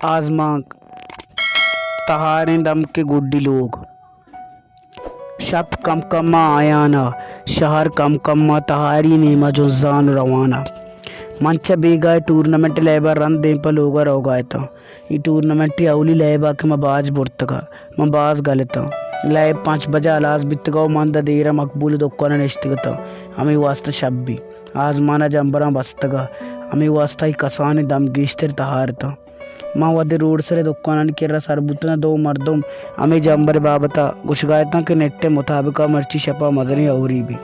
آزمانک، تہاریں دمکے گڈی لوگ۔ شپ کم کم ءَ آیان ءَ، شہر کم کم ءَ تہاری نیم ءَ جنزان ءُ روان ءَ۔ من چہ بیگاہ ءِ ٹورنامنٹ ءِ لیب ءَ رند دیم پہ لوگ ءَ روگ ءَ اتاں۔ اے ٹورنامنٹ ءِ اولی لیب ءَ کہ من باج برتگ ءَ، من باز گل اتاں۔ لیب پنچ بجہ ہلاس بیتگ ءَ ءُ من داں دیر ءَ مقبول ءِ دکان ءَ نشتگ اتاں، ہمے واستہ شپ بی۔ آزمان ءَ جمبراں بستگ ءَ، ہمے واستہ اے کسانیں دم گیشتر تہار اتاں۔ من وہدے روڈ سر ءِ دکانانی کرا سر بوتاں، دو مردم ہمے جمبر ءِ بابت ءَ گوشگ ءَ اتاں کہ نیٹ ءِ مطابق ءَ مرچی شپ ءَ مزنیں ہئوری بی۔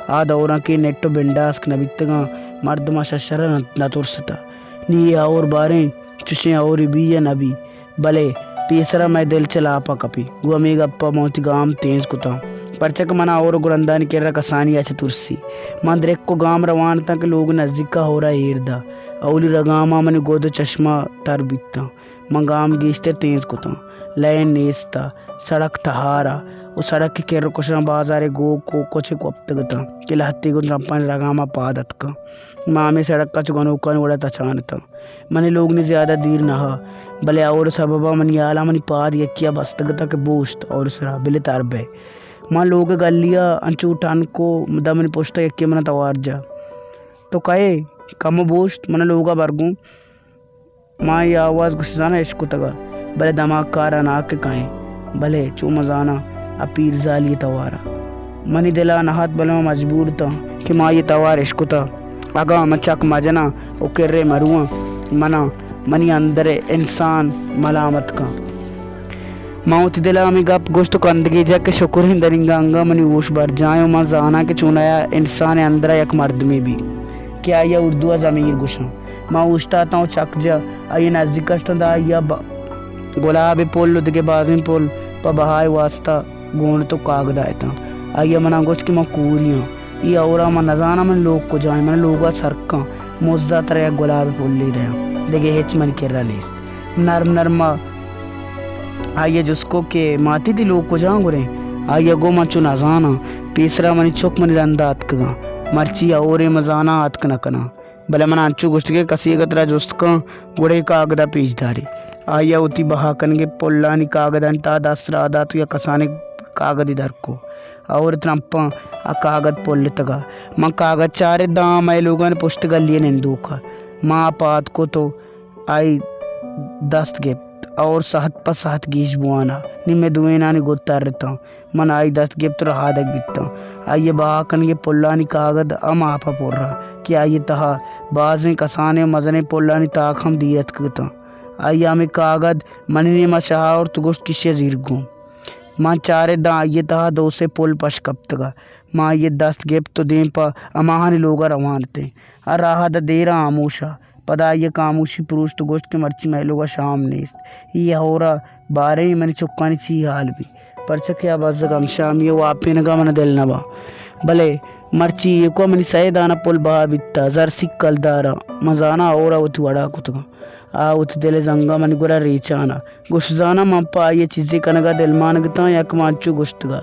آ دوراں کہ نیٹ ءُ بنڈاسک نہ بیتگاں، مردماں ششر ءَ نہ، نہ ترستہ۔ نی اے ہئور باریں چشیں ہئورے بی یا نہ بی، بلے پیسرا مئے دل چہ لاپ ءَ کپی۔ گوں ہمے گپ ءَ من وتی گام تیز کتاں، پرچا کہ منا ہئور ءُ گرندانی کرا کسانی ءَ چہ ترسی۔ من درک ءُ گام روان اتاں کہ لوگ نزیک ءَ ہئور ءَ ایر دات۔ اولی رگام ءَ منی گد ءُ چشم ءَ تر بیتاں۔ من گام گیشتر تیز کتاں۔ لین نیست ءَ، سڑک تہار ءَ ءُ سڑک ءِ کر ءُ کشاں بازار ءِ گوک ءُ کچک وپتگ اتاں کہ لہتے گوں ترمپانی رگام ءَ پاد اتکاں۔ من ہمے سڑک ءَ چو گنوکانی وڑ ءَ تچان اتاں۔ منی لوگ نی زیادہ دیر نہ ات، بلے ہئور ءِ سبب ءَ منی ہیال ءَ منی پاد یکے ءَ بستگ اتاں کہ بوشت ہئور ءِ سرا، بلے تر بئے۔ من لوگ ءِ گلی ءَ انچو ٹنک ءُ داں منی پشت ءَ یکے ءَ منا توار جت، تو کئے؟ کمو بوشت، منا لوگ ءَ بر گوں۔ من اے آواز گوش زاناں اشکتگ ات، بلے دماگ کار ءَ نہ ات کہ کئے ایں، بلے چو من زاناں آ پیرزالی ءِ توار ات۔ منی دل ءَ نہ ات، بلے من مجبور اتاں کہ من آئی ءِ توار اشکتاں۔ اگاں من چک مجناں ءُ کر ءَ مرواں، منا منی اندر ءِ انسان ملامت کنت۔ من وتی دل ءَ ہمے گپ گوشت ءُ کندگے جت کہ شکر ایں درینگا انگا منی ہوش برجاہ ایں ءُ من زاناں کہ چونایا انسان ءِ اندر ءَ یک مردمے بی کہ آئی ءَ اردو ءَ ضمیر گوشاں۔ من اوشتاتاں ءُ چک جت، آئی ءِ نزیک ءَ شتاں، داں آئی ءَ ب-، گلاب ءِ پل ءُ دگہ بازیں پل پہ بہا ءِ واستہ گونڈت ءُ کاگد ءَ اتاں۔ آئی ءَ منا گوشت کہ من کوری آں۔ اے ہئور ءَ من نزاناں منی لوگ کجا ایں، من لوگ ءَ سر کن، مز ءَ ترا یک گلاب ءِ پلے دیاں، دگہ ہچ منی کرا نیست۔ نرم نرم ءَ آئی ءَ جست کت کہ ماتی تئی لوگ کجا ایں گڑا؟ آئی ءَ گوشت من چو نزاناں، پیسرا منی چک منی رند ءَ اتکگاں، مرچی ہئور ایں من زاناں اتک نہ کناں۔ بلے من انچو گوشت کہ کسے اگاں ترا جست کن، گڑا اے کاگد ءَ پیش دارے۔ آئی ءَ وتی بہا کنگ ءِ پلانی کاگدانی تہا دست راہ دات ءُ یک کسانیں کاگدے در کت۔ ہئور ءِ ترمپاں آ کاگد پلتگ ات۔ من کاگد چارت، داں مئے لوگانی پشت گلی ءِ نندوک ات۔ من آ پاد کت ءُ آئی دست گپت۔ ہئور سہت پہ سہت گیش بوان ات۔ نی مئے دوئینانی گد ترتاں۔ من آئی دست گپت ءُ رہادگ بیتاں۔ آئی ءِ بہا کنگ ءِ پلانی کاگد ہم آپ ءَ پر ات کہ آئی ءِ تہا بازیں کسانیں ءُ مزنیں پلانی تاک ہم دیر اتکگ اتاں۔ آئی ءَ ہمے کاگد منی نیم ءَ شہارت ءُ گوشت کہ ایشی ءَ زیرگ گوں۔ من چارت، داں آئی ءِ تہا دو سے پل پش کپتگ ات۔ من آئی ءِ دست گپت ءُ دیم پہ ہماہانی لوگ ءَ روان اتیں۔ آ راہ ءَ داں دیر ءَ ہاموش ات۔ پدا آئی ءَ خاموشی پروشت ءُ گوشت کہ مرچی مئے لوگ ءَ شام نیست۔ اے ہئور ءَ باریں منی چکانی چی ہال بیت؟ پرچا کہ آ بزگ ہمشامی ءُ واپینگ ءَ من ءَ دل نہ باں۔ بلے مرچی ایوک ءَ منی سئے دانہ پل بہا بیتہ، زر سک کلدار ءَ۔ من زاناں ہئور ءَ وتی وڑ ءَ کتگ ءَ۔ آ وتی دل ءِ زنگ ءَ منی گور ءَ ریچان ات۔ گوش زاناں من پہ آئی ءَ چیزے کنگ ءَ دلمانگ اتاں یا کہ من انچو گوشتگ ءَ۔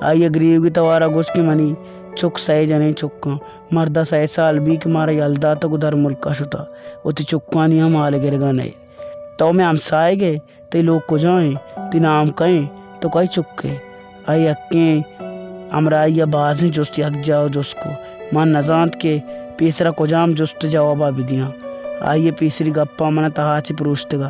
آئی ءَ گریوگی توار ءَ گوشت کہ منی چک سئے جنیں چک اَنت۔ مرد ءَ سئے سال بیت کہ مارا یل داتگ ءُ درملک ءَ شتگ۔ وتی چکانی ہم ہال گرگ ءَ نئیت۔ تو مئے ہمساہگ ئے، تئی لوگ کجا اِنت؟ تئی نام کئے اِنت؟ تو کئی چک ئے؟ آئی ءَ یکیں ہمراہی ءَ بازیں جست یکجاہ ءُ جست کت۔ من نزانت کہ پیسرا کجام جست ءِ جواب ءَ بدیاں۔ آئی ءِ پیسری گپاں من ءَ تہا چہ پروشتگ ءَ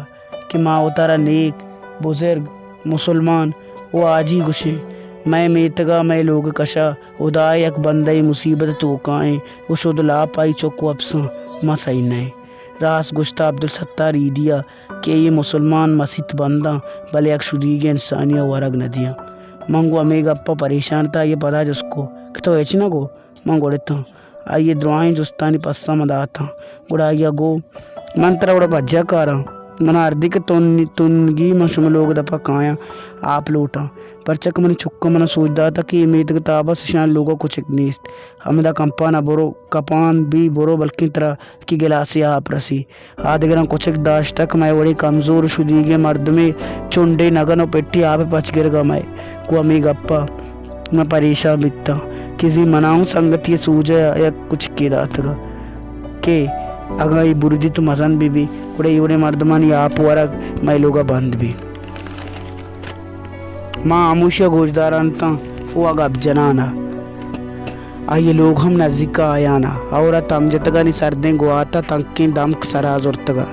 کہ ما وتارا نیک، بزرگ، مسلمان ءُ حاجی گوشیں۔ مئے میتگ ءَ، مئے لوگ ءِ کش ءَ ہدا ءِ یک بندہ یے مصیبت ءِ توکا اِنت ءُ شد لاپ آئی چک وپساں، ما سہی نہ ایں۔ راست گوشتہ عبدالستار عیدی ءَ کہ اے مسلمان مسیت بنداں، بلے یک شدیگیں انسانے ءَ ورگ نہ دیاں۔ من گوں ہمے گپ ءَ پریشان اتاں، آئی ءَ پدا جست کت کہ تو ہچ نہ گو؟ من گڑتاں۔ آئی ءِ دراہیں جستانی پسہ من داتاں۔ گڑا آئی ءَ گو، من ترا وڑا پجا کاراں۔ من ءَ ہردی کہ تن-، تنگی من شمئے لوگ ءِ دپ ءَ کایاں، آپ لوٹاں۔ پرچا کہ منی چکاں من ءَ سوج داتگ کہ اے میتگ ءِ تہا بس اشانی لوگ ءَ کچک نیست۔ ہمدا کمپان ءَ برو، کپان بی برو، بلکیں ترا کہ گلاسے آپ رسی۔ آ دگراں کچک داشتگ، مئے وڑیں کمزور ءُ شدیگیں مردمے چنڈے نگن ءُ پٹی آپ ءِ پچ گرگ ءَ مئے۔ گوں ہمے گپ ءَ من پریشان بیتاں کہ زی من ءَ اوں سنگتی ءِ سوج ءَ یک کچکے داتگ کہ اگاں اے برجی تو مزن بہ بی، گڑا اے وڑیں مردمانی آپ ورگ مئے لوگ ءَ بند بی۔ ما ہموشی ءَ گوشداران اتاں و آ گپ جنان ءَ۔ آئی ءِ لوگ ہم نزیک ءَ آیان ءَ، ہور ءَ تم جتگانی سردیں گوات ءَ تنکیں دمک سرا زرتگ ءَ۔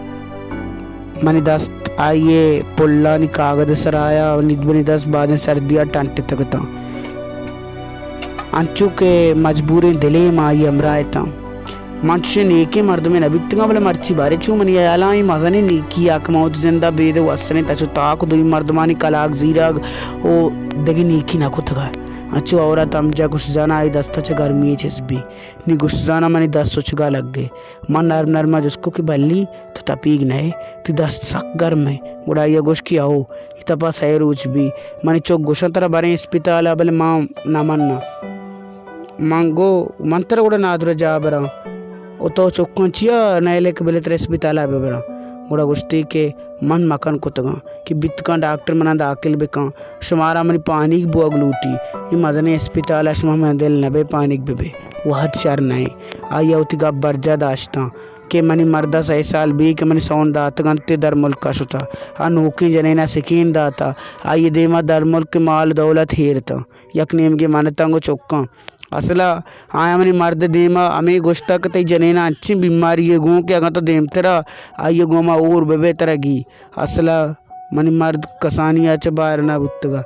منی دست آئی ءِ پلانی کاگد ءِ سرا آیا و نی منی دست بازیں سردی ءَ ٹنٹتگ اتاں۔ انچو کہ مجبوریں دلے ما آئی ءِ ہمراہ اتاں۔ من چوشیں نیکیں مردمے نہ بیتگاں، بلے مرچی بارے چو منی ہیالاں اے مزنیں نیکی ءَ کہ من وتی زند ءَ بید ءُ وسریں تچ ءُ تاک ءُ دومی مردمانی کلاگ زیرگ ءُ دگہ نیکی نہ کتگ ءَ۔ انچو ہور ءَ تم جت گوشت زاناں آئی دست ءَ چہ گرمی یے چست بی۔ نی گوشت زاناں منی دست سچگ ءَ لگ ئے۔ من نرم نرم ءَ جست کت کہ بلی تو تپیگ نہ ئے، تئی دست سک گرم ایں۔ گڑا آئی ءَ گوشت کہ ہو، اے تپا سئے روچ بی۔ منی چک گوشاں ترا بریں اسپتال ءَ، بلے من نہ مناں۔ من گو، من ترا گڑا نادراہ جاہ براں۔ و تو چکاں چیا نئیلے کہ بلے ترا اسپتال ءَ بہ براں؟ گڑا گوشتی کہ من مکن کتگاں کہ بیت کن ڈاکٹر منا داخل بکن، شمارا منی پانیگ بوگ لوٹی۔ اے مزنیں اسپتال ءَ شما منا دل نہ بئے پانیگ بہ بئے، وہد شر نہ ایں۔ آئی ءَ وتی گپ برجاہ داشتاں کہ منی مرد ءَ سئے سال بی کہ منی سون داتگ انت ءُ درملک ءَ شتہ۔ آ نوکیں جنین ءَ سکین داتہ۔ آئی ءِ دیم ءَ درملک ءُ مال دولت ہیر اتاں۔ یک نیمگے من اتاں گوں چکاں۔ اصل ءَ آیاں منی مرد ءِ دیم ءَ ہمے گوشتہ کہ تئی جنین ءَ انچیں بیماری یے گون کہ اگاں تو دیمتر ءَ آئی ءِ گوما ہور بہ بئے ترا گی۔ اصل ءَ منی مرد کسانی ءَ چہ بائر نہ بوتگ ءَ،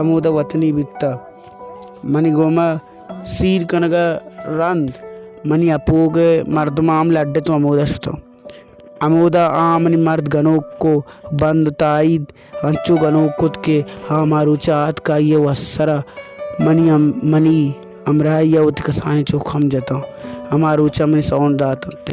ہمودا وطنی بیتہ۔ منی گوما سیر کنگ ءَ رند منی اپوگ ءِ مردماں ہم لڈ ات ءُ ہمودا شتاں۔ ہمودا آ منی مرد گنوک ءُ بند تائید انچو گنوک کت کہ آ ہما روچ ءَ آتک آئی ءِ وسر ءَ منی ہم، منی ہمراہی ءَ وتی کسانیں چک ہم جتاں۔ ہما روچ ءَ منی سون دات انت۔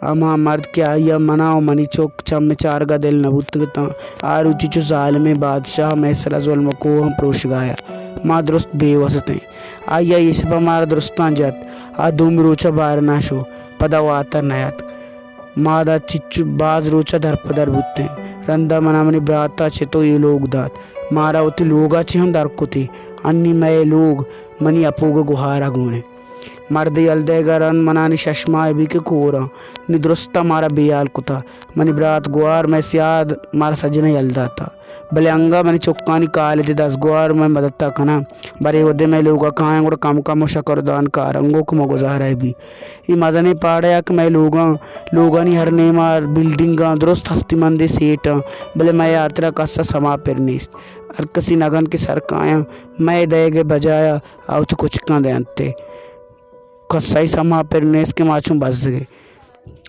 ہما مرد کہ آئی ءَ منا ءُ منی چک چم ءِ چارگ ءَ دل نہ بوتگ اتاں، آ روچی چو ظالمیں بادشاہ مئے سرا ظلم ءُ کوہ ہم پروشگ ءَ آیا۔ ما درست بے وس اتیں۔ آئی ءَ اے شپ ءَ مارا درستاں جت۔ آ دومی روچ ءَ بارنا شو، پدا واتر نیاتک۔ ما داں چچو باز روچ ءَ درپدر بوتیں۔ رندا منا منی برات ءَ چہ تو اے لوگ دات۔ مارا وتی لوگ ءَ چہ ہم در کتی۔ انی مئے لوگ منی اپوگ ءِ گہار ءَ گون انت۔ مرد ءِ یل دئیگ ءَ رند منا نی شش ماہ بی کہ کوراں۔ نی درستاں مارا بے ہیال کتہ۔ منی برات گوار مئے سیاد مارا سجن ءَ یل داتہ۔ بلے انگہ منی چکانی کالج ءِ دزگوہار مئے مدت ءَ کناں۔ برے وھدے مئے لوگ ءَ کایاں گڑا کم کم ءُ شکر دان کاراں گوں کہ ما گزارہ بی۔ اے مزنیں پاڑے ءَ کہ مئے لوگاں، لوگانی ہر نیم ءَ بلڈنگاں، درست ہستی مندیں سیٹاں، بلے مئے ہاترا کس ءَ سما پر نیست۔ ہر کسی نگن کہ سر کایاں، مئے دئیگ ءِ بجایا آ وتی کچکاں دینت ءُ کس ءَ سما پر نیست کہ ما چون بزگ ایں۔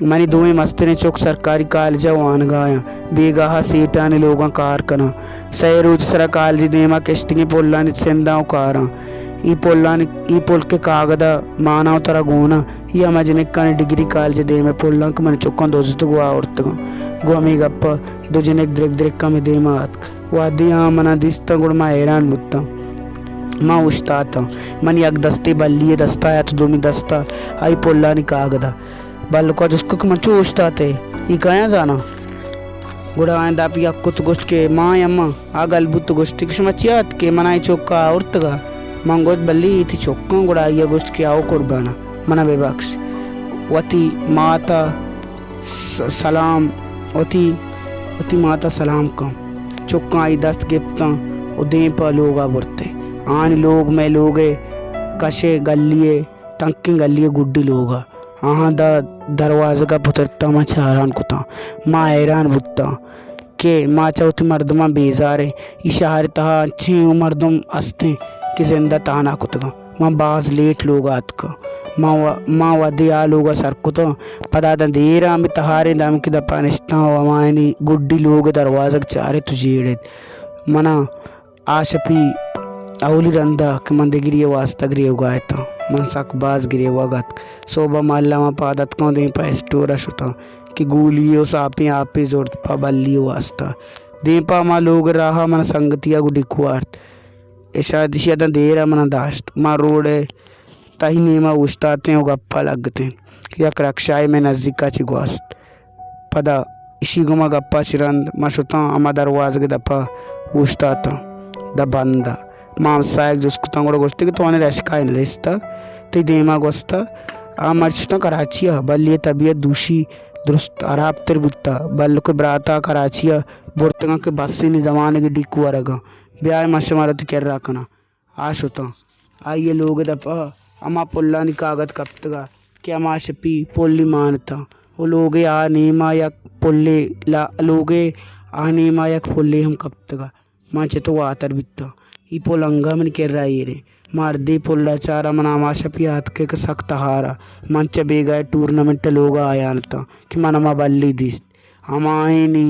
منی دوئیں مستریں چک سرکاری کالج ءَ وانگ ءَ آیاں، بیگاہ ءَ سیٹانی لوگاں کار کناں۔ سئے روچ سرا کالج ءِ دیم ءَ کشتگیں پلانی سنداں ءُ کاراں۔ اے پلانی، اے پل کہ کاگد ءَ ماناں ءُ ترا گون آں، اے ہما جنکانی ڈگری کالج ءِ دیم ءِ پل آں کہ منی چکاں دزتگ ءُ آورتگ آں۔ گوں ہمے گپ ءَ دو جنک درک درک ءَ مئے دیم ءَ اتک۔ وہدے آہاں منا دیستاں گڑا ما حیران بوتاں۔ ما اوشتاتاں۔ منی یک دستے بلی ءِ دست ءَ ات، دومی دست ءَ آئی پلانی کاگد ءَ۔ بلک ءَ جست کت کہ من چو اوشتاتے، اے کایاں زاناں؟ گڑا آیاں دپ یک کت گوشت کہ ما ایں اماں۔ آ گل بوت گوشتی کہ شما چیا اتکے؟ منا اے چک ءَ آورتگ ءَ۔ من گوشت بلی اے تئی چکاں۔ گڑا آئی ءَ گوشت کہ آؤ قرباناں، منا بہ بکش۔ وتی مات ءَ س-، سلام، وتی، وتی مات ءَ سلام کن۔ چکاں آئی دست گپتاں ءُ دیم پہ لوگ ءَ برتیں۔ آہانی لوگ مئے لوگ ءِ کش ءِ گلی ءِ، تنکیں گلی ءِ گڈی لوگ ءَ۔ آہاں داں دروازگ ءَ پترتاں، ما چاران کتاں۔ ما حیران بوتاں کہ ما چہ وتی مردماں بیزار ایں۔ اے شہر ءِ تہا انچیں مردم است ایں کہ زند ءَ تہنا کتگ آں۔ من باز لیٹ لوگ ءَ اتکاں۔ من و-، من وھدے آ لوگ ءَ سر کتاں، پدا داں دیر ءَ ہمے تہاریں دمک ءِ دپ ءَ نشتاں ءُ ہمایانی گڈی لوگ ءِ دروازگ چارت ءُ جیڑت۔ منا آ شپی اولی رند ءَ کہ من دگری ءِ واستہ گریوگ ءَ اتاں، من سک باز گریوگ ءَ اتک۔ سہب ءَ مھلہ ءَ من پاد اتکاں ءُ دیم پہ اسٹور ءَ شتاں کہ گولی ءُ ساپیں آپے زرت پہ بلی ءِ واستہ۔ دیم پہ ہما لوگ ءِ راہ ءَ من سنگتی ءَ گوں ڈیک وارت۔ اشاں، اشی ءَ داں دیر ءَ منا داشت۔ ما روڈ ءِ تہی نیم ءَ اوشتاتیں ءُ گپ ءَ لگتیں کہ یک رکشائے مئے نزیک ءَ چہ گوست۔ پدا اشی گوما گپ ءَ چہ رند ما شتاں ہما دروازگ ءِ دپ ءَ اوشتاتاں، داں بند ءَ۔ ما ہمساہگ جست کتاں، گڑا گوشتی کہ تو آنی رشکائے نہ دیستہ، تئی دیم ءَ گوستہ۔ آ مرچی شتاں کراچی ءَ، بلے اے طبیعت دوشی درست ہرابتر بوتہ۔ بلکیں براتا کراچی ءَ برتگاں کہ بس ءِ نی زمانگ ءِ ڈیک ورگاں۔ بیائے ما شمارا وتی کرا کناں۔ آ شتاں۔ آئی ءِ لوگ ءِ دپ ءَ ہما پلانی کاگد کپتگ ات کہ ہما شپی پلی مان اتاں۔ او لوگ ءِ آ نیم ءَ یک پلے لا-، لوگ ءِ آ نیم ءَ یک پلے ہم کپتگ ات۔ من چہ تو واتر بیتاں۔ اے پل انگہ منی کرا ایر انت۔ من ہردے پل ءَ چاراں، من ہما شپ یات کئیت کہ سک تہار ءَ من چہ بیگاہ ءِ ٹورنامنٹ ءِ لوگ ءَ آیان اتاں کہ من ہما بلے دیست۔ ہمائینی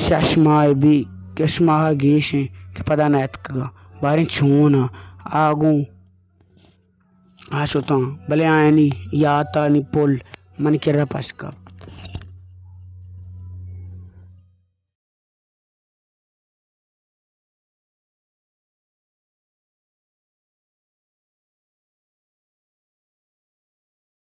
شش ماہ بی، شش ماہ ءَ گیش انت کہ پدا نہ اتکگاں۔ باریں چون آں؟ آ گوں آ شتاں، بلے آیانی یاتانی پل منی کرا پش کپت۔